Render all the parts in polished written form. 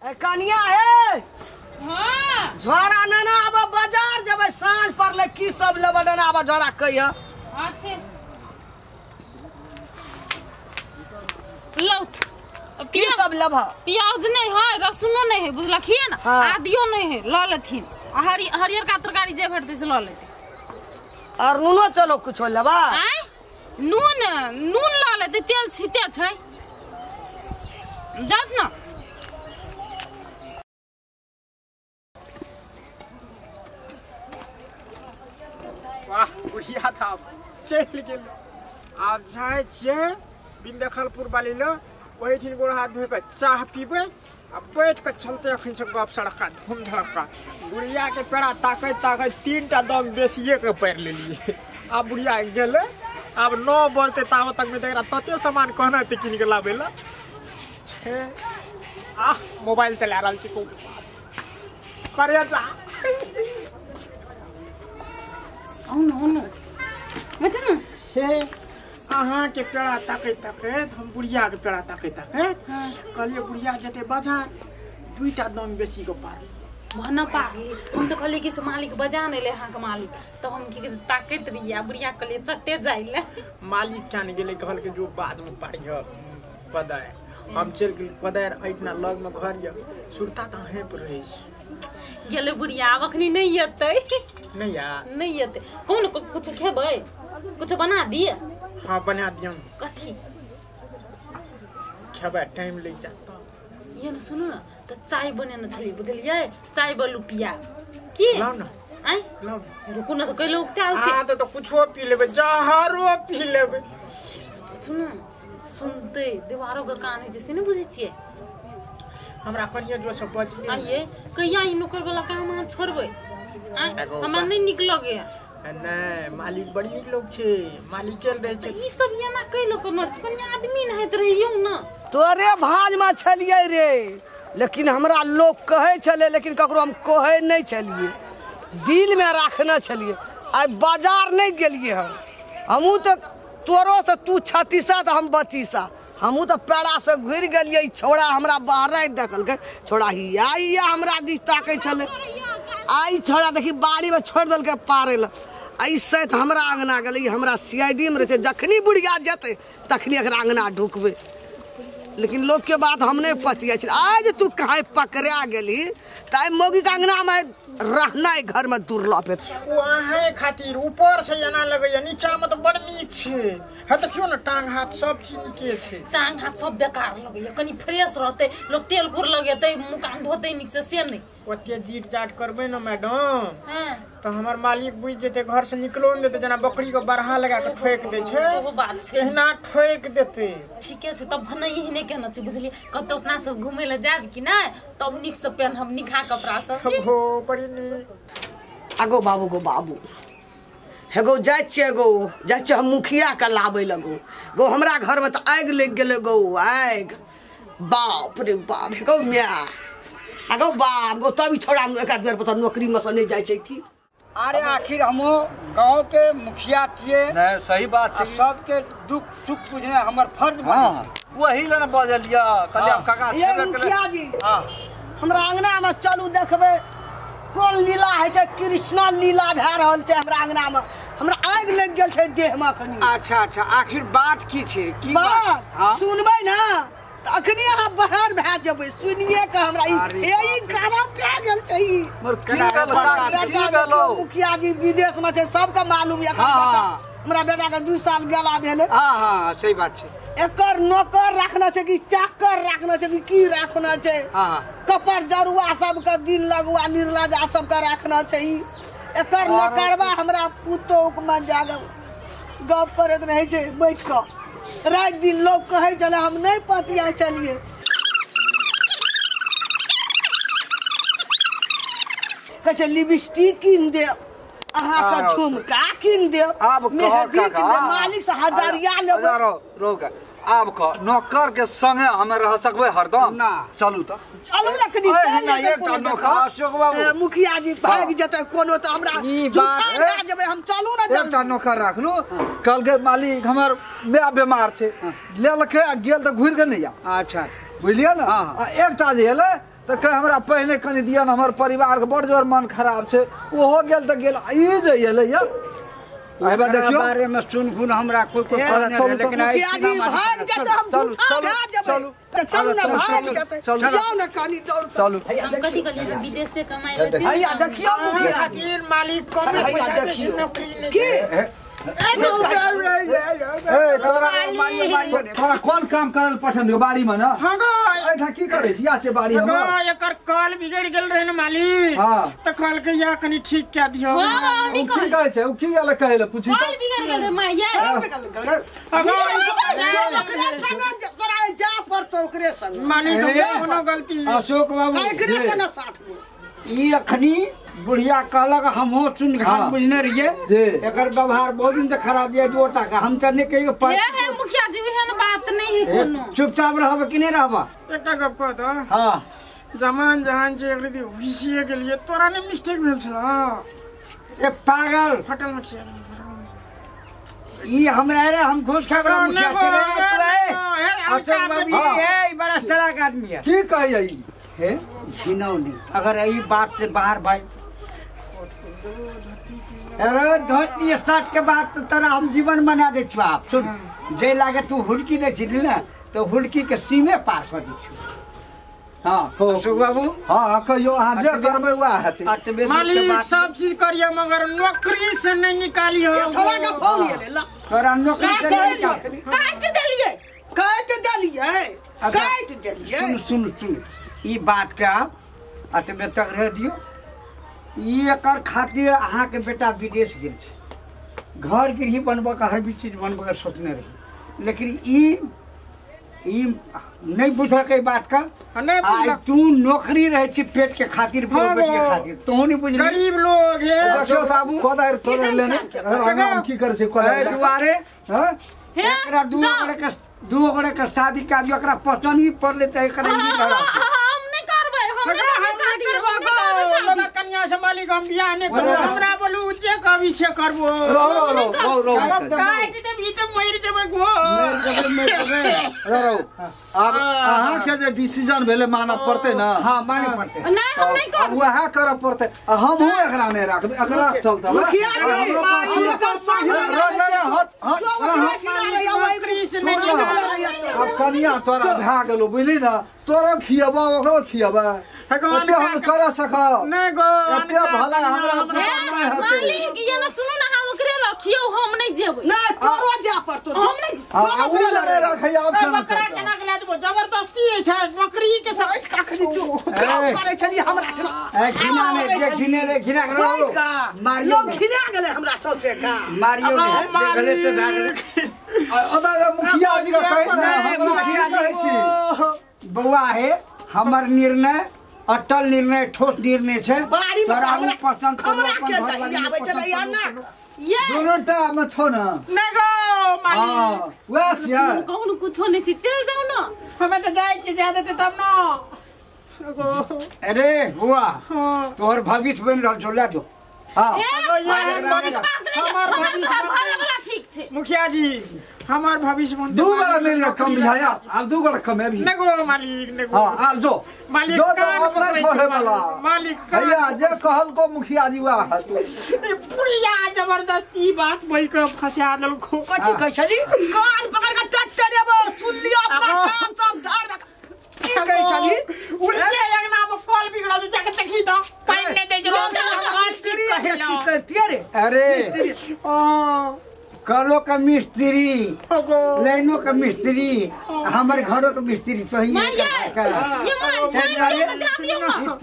ए कनिया हे हां झोरा नाना अब बाजार जेबै साँझ पड़ले की सब लेबै नाना अब झोरा कहिया। अच्छे लौथ अब की सब लेबह? प्याज नहीं है, लहसुनो नहीं है, बुझलखिए ना। हाँ। आदियो नहीं है, ल लेथिन। आ हरियर का तरकारी जे भेटतै से ल लेते। और नूनो चलो कुछो लेबा? आय नून नून ल लेते, तेल छिते छै जात ना। वाह बुढ़िया था चलि गेल। आब जाइ छियै बिंदखलपुर वाली लो ओहिठिन गोड़ हाथ धोइ कऽ चाह पीबै आ बैठ कऽ चलते अखन से गप सड़का धूम धड़का। बुढ़िया के पेड़ा ताकैत ताकैत 3टा दम बेसिए के पड़ि लेलियै। आब बुढ़िया गेलै, आब 9 बजतै ताबत तक में तऽ एकरा तते सामान कहना हेतै कीन कऽ लाबै लए। छे आह मोबाइल चला रहल छी करे जा। आउ न आउ न बैठू न। हे अहाँ के पेड़ा ताकैत ताकैत हम बुढ़िया के पेड़ा ताकैत ताकैत कहलियै बुढ़िया जेतै बाजार 2टा दाम बेसी के पारलियै। भन पारली हम तो कहलियै कि से मालिक बजा नहि ले अहाँके मालिक, तऽ हम की कहै ताकैत रहियै आ बुढ़िया कहलियै चट्टे जाइ ले। मालिक क्या नहि गेलै, कहलकै जो बादमे पारिह कोदारि। हम चलि गेली कोदारि एहिठिना लगमे घर यऽ, सुरता तऽ अहें पर रहै छै। गेलै बुढ़िया आब अखनी नहि एतै। नहि आ नहि एतै। कोन कुछ खेबै? कुछ बना दिए? हाँ बना दियौ। कथी खेबै? टाइम लागि जायत। ये न सुनू न तऽ चाय बनेने छलियै बुझलियै, चाय बलू पिया की लाउ न। आँय लाउ रुकू न तऽ कैले उपटाल छै। अहाँ तऽ कुछो पी लेबै, जहरो पी लेबै। सुनू सुनतै दीवारो के कान होइ छै से नहि बुझै छियै। हमरा कनिये जोर से बजलियै। आइये कहिया ई नौकर वाला काम अहाँ छोड़बै? आँय हमरा नहि नीक लगैया। नहि मालिक बड़ी नीक लोग छै, मालिके रहै छै। ई सब एना कैले करना छै? कनि आदमी नहैत रहियौ न। तोरे भाँजमे छलियै रे, लेकिन हमरा लोक कहै छलै, लेकिन ककरो हम कहै नहि छलियै, दिलमे राखने छलियै। आइ बाजार नहि गेलियै हम। हमहूँ तऽ तोरोसँ तू 36 तऽ हम 32, हमहूँ तऽ पेड़ासँ घुरि गेलियै। ई छौड़ा हमरा बाहर देखलकै, छौड़ा हिया हिया हमरा दिस ताकै छलै। आ ई छौड़ा देखी बाड़ीमे छोड़ि देलकै पारै लए। आ ई सैत हमरा अङ्गना गेलै, ई हमरा CID मे रहै छै, जखनी बुढ़िया जेतै तखनी एकरा अङ्गना ढुकबै। लेकिन लोकके बात हम नहि पतियै छलियै। आइ जे तू कहीं पकड़ा गेली तऽ आइ मौगीके अङ्गनामे रहनाइ घरमे दुर्लभ हेतै। ओ अहें खातिर ऊपर से एना लगैया, नीचामे तऽ बड़ नीक छै। हे देखियौ ने टांग हाथ सब चीज नीके छै। टांग हाथ सब बेकार लगैया, कनि फ्रेश रहतै लोक, तेल कुर लगेतै, मुँह कान धोतै नीक से, से नहि। ओते जीट जाट करबै ने मैडम तऽ हमर मालिक बुझि जेतै, घर से निकलो नहि देतै। जेना बकरी के बरहा लगा के ठोकि दै छै सेहो बात छै, एहिना ठोकि देतै। ठीके छै तब भने एहने केना छै बुझलियै। कतौ अपना सब घुमै लए जायब कि नहि तब नीक से पेनहब निखा कपड़ा सब। हो बड़ी नीक। आगो बाबू गो बाबू हे गो जाइ छियै गो, जाइ छियै हम मुखिया के लाबै लगो गो। हमरा घरमे तऽ आगि लागि गेलै गो, आगि बाप रे बाप। हे गो माय आगो बाप गो, तब ई छौड़ा एकरा दुआरि पर तऽ नौकरीमे से नहि जाइ छै की। अरे आखिर हमो गांव के मुखिया छियै। नहीं सही बात छै, सबके दुख सुख बुझना हमर फर्ज बनै छै। वही लए ने बजलियै, कहलियै आब काका ये छेबे केलै। मुखिया जी हाँ हमरा अङ्गनामे चलू देखबै कोन लीला होइ छै। कृष्णा लीला भए रहल छै हमरा अङ्गनामे, हमरा आगि लागि गेल छै देहमे अखनी। अच्छा अच्छा आखिर बात की छै? की बात? बात सुनबै ने तऽ अखनी अहाँ बाहर भए जेबै सुनिए के। हमरा ई गरम भए गेल छै ई। मुखिया जी विदेश में छै, सबके मालूम यऽ। हमरा बेटा के 2 साल गेला भेलै। हाँ हाँ सही बात छै। एकर नौकर राखना छै कि चाकर राखना छै कि की राखना छै? कपर जरुआ सबके दिन लगुआ निर्लजा सबके राखना छै। एकर नौकरबा हमरा पुतोह में जागे गप करैत रहै छै बैठ कऽ राति दिन। लोग कहै छलै हम नहि पतिया छलियै। कहै छै लिपस्टिक कीन देब अहाँके, झुमका कीन देब, मेहदी कीन देब, मालिक से हजारिया लेबै। आब कह नौकर के संगे हमे रह सकबै हरदम? ना। चलू तऽ चलू ने कनी। मुखिया जी भागि जेतै कोनो तऽ हमरा झूठा भए जेबै हम। चलू ने जल्दी। एकटा नौकर राखलू, कहलकै मालिक हमर माय बेमार छै, लेलकै आ गेल तऽ घुरि कऽ नहि आयल। अच्छा अच्छा बुझलियै ने। आ एकटा जे एलै तऽ कहे हमरा पहिने कनि दिअ ने हमर परिवार के बड़ जोर मन खराब छै ओहो गेल तऽ गेल ई जे एलै या आबा देखियो बारे में सुन गुन हमरा कोई कोई चलू लेकिन मुखिया जी भाग जेतै हम झूठा भए जेबै तऽ चलू ने भाग जेतै जाउ ने कनि दौड़ चलू हम कथी कहलियै विदेश से कमाइ ले हैया देखियो मुखिया जी मालिक कमे पैसा देखियो नौकरी की ए तोरा तोरा कोन काम करल पठन दियो बाड़ी में ना हां गो एठा की करै छी या छै बाड़ी हमर एकर कल बिगड़ गेल रहे ने मालिक हां त कल के या कनि ठीक क दियो हां की कहै छै उ की गेल कहै ले पूछी कल बिगड़ गेल रे माय ओकरे संग तोरा जा पड़तो ओकरे संग मालिक कोनो गलती नहीं अशोक बाबू एकरे संग 60 गो ई अखनी बुढ़िया कहलक हमहो चुन घान बुझने रहिए एकर व्यवहार बहुत दिन से खराब ये दो टाका हम त नहीं कहियो पर हे मुखिया जी एहन बात नहीं है कोनो चुपचाप रहब कि नहीं रहब एकटा गप कह त हां जमान जहान जे एकरी दी हुसिए गेलिए तोरा ने मिस्टेक भेल छल ए पागल फटल मुखिया ई हमरा रे हम घूस खा के मुखिया के अशोक बाबू ए बड़ा चलाक आदमी है की कहै ई हे घिनौनी अगर ई बात से बाहर भाई अरे धोती शर्ट के बात तो तोरा हम जीवन बना दे छु आप सुन जे लागे तू हुड़की दे छी ने तो हुड़की के सीमे पार कर दै छु हां अशोक बाबू हां कहियो अहाँ जे करबै वएह हेतै मालिक सब चीज करियो मगर नौकरी से नहीं निकालियो छोड़ा के फोन एलै ला तोरा नौकरी से नहीं काट देलियै काट देलियै काट देलियै सुन सुन सुन ई बात के आप अतबे तक रह दियो ई एकर खातिर अहाँ के बेटा विदेश गेल छै घर गृह बनबऽ के हर भी चीज बनबऽ के सोचने रही लेकिन ई ई नहीं बुझलक ई बात का नहीं बुझलक तू नौकरी रहे छी पेट के खातिर बेटी के खातिर तोहू नहीं बुझली गरीब लोग हे देखियो बाबू कोदारि तोड़ि लेने हम की करै छी कोदारि दुआरे हां एकरा दू गोरे के शादी कार्य एकरा पसंद ही पड़ले त एकरा ई घर हम नहीं करबै हम नहीं करबै लगा कन्या से मालिक हम बियाह नहीं करबो हमरा बोलू जे कभी से करबो रहो रहो रहो रहो काट देबी त मरि जेबै गो मरि जेबै रहो अब अहाँ के जे डिसीजन भेले मानऽ पड़तै ना हां माने पड़तै नहीं हम नहीं करब वएह करऽ पड़तै हमहूँ एकरा नहीं राखबै एकरा चलतै मुखिया जी हमरो पास हट हट अब कनिया तोरा भए गेलो बुझली ना तोरो खियबा ओकरो खियबा एते हम कर सकब नहीं गो एते भला हमरा नहीं हेतै मालिक ये ना सुनू ना हम ओकरे रखियो हम नहीं जेबै नहीं तोरो जा पड़तो हम नहीं आ उ लड़े रखैया अब बकरा केना के ले जेबो जबरदस्ती छै नौकरी के साइड काखनी तू काम करै छली हमरा छला ए घिना ने जे घिने रे घिना के रहो मारियो लोग घिना गेलै हमरा सबसे का मारियो ने जे गले से भए गेलै अदा मुखिया जी के कहै ना हमरा की कहै छी बौआ हे हमर निर्णय अटल निर्णय ठोस निर्णय छै तोरा हम पसंद हमरा के आबै छलै या ना ये दोनों टा में छौ ना नहीं गो मालिक हां वएह छियै कहूँ कुछो नहीं छी चल जाओ ना हमें तो जाय छी जा देते तब ना अरे बुआ तोहर भविष्य बनि रहल छौ ले जो हां ठीक छै मुखिया जी हमार भविष्य बनते दू गोड़ा मिल गया कम बुझाया अब दू गोड़ा कम अभी नहीं गो मालिक नहीं गो हां आब जो मालिक जो अपना छोड़े वाला मालिक भैया जे कहल को मुखिया जी वएह हेतै ई बुढ़िया जबरदस्ती बात बोल के फंसा देलको कथी कहै छली कान पकड़ के टट्टरेबो सुन लियो अपना कान सब धार की कहै छली उल्टे अंगना में कल बिगड़ल जो जाके देखी त पानी नहीं दे जो की करतियै रे अरे ओ कलो का मिस्त्री लाइनो का मिस्त्री हमारे घरों का मिस्त्री तो ही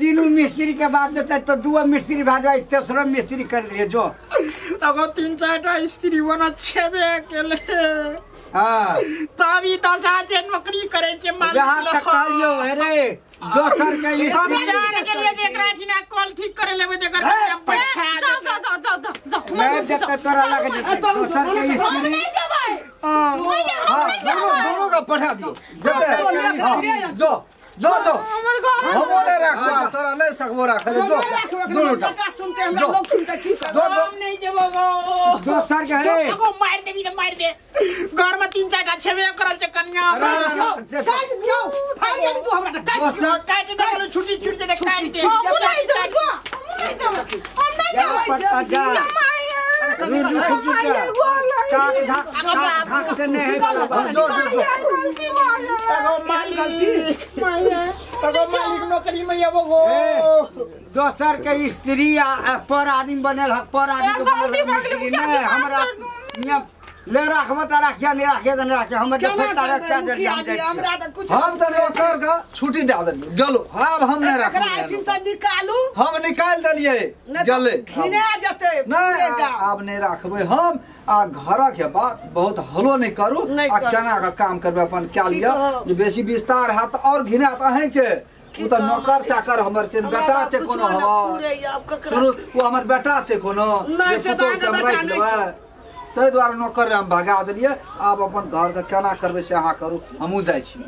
तीनों मिस्त्री के बाद में तो दो मिस्त्री भाजवा तीसरा मिस्त्री कर दिए जो अगो तीन चार टा स्त्री वना छेबे केले हां तभी दशा छे नौकरी करे छे मालिक जहां तक कहलियो अरे दोसर के स्त्री जान के लिए जेकरा ठिना कॉल ठीक करे लेबे तेकर बैठा जाओ जाओ जाओ जाओ जाओ मैं जब तोरा लगे दोसर के स्त्री हम नहीं जेबै हां दोनों का पठा दियो जेबे जो जो जो हमर घर हमरे राखबा तोरा तोरा नहीं सकबो राखे रे जो दुनू टा बेटा सुनते हमरा लोग सुनते की जो जो हम नहीं जेबो गो दोसर के रे अगो मार देबी त मार दे घर में तीन चार टा छेबे करल छै कन्या काट दियो फाड़ दे तू हमरा काट दोसर काट दे बोलो छुट्टी छूट दे काट दे हम नहीं जेबै हम नहीं जेबै हम नहीं जेबै जा काट झाक झाक से नहीं है जो जो जो गलती भऽ गेल अगो मालिक अगो मालिक नौकरी में आबो गो दोसर के स्त्री आ पर आदमी बनल हक पर आदमी के गलती बनल भऽ गेलै, स्त्री मुखिया नहीं जी, माफ हमरा कर दू। नियम ले राखबो त राखिया नहीं राखिया त नहीं राखिया हमर केना देखो तारा करबै क्या मुखिया जी हमरा त कुछ हम तऽ नौकर के छुट्टी दे देलियै गेलो आब हम नहीं एकरा एहिठाम राखबै से निकालू हम निकालि देलियै नहि गेलै तऽ घिना जेतै नहीं पूरे गाँव। आब नहीं राखबै हम आ घरक के बात बहुत हलो नहीं करू नहि आ करू। केना के काम करबै अपन क्या लिअ कहब? जे बेसी विस्तार हैत और घिनात अहींके ओ तऽ नौकर चाकर हमर छै हमरा बेटा तऽ छै कुछो कोनो नहि हमर पूरैया, आब ककरा सुनू ओ हमर बेटा छै कोनो नहि, जे से तऽ पुतोहु अहाँके छै हम बेटा राखि नहि लेबै ताहि दुआरे नौकर हम भगा देलियै आब अपन घरके केना करबै से अहाँ करू हमहूँ जाइ छी।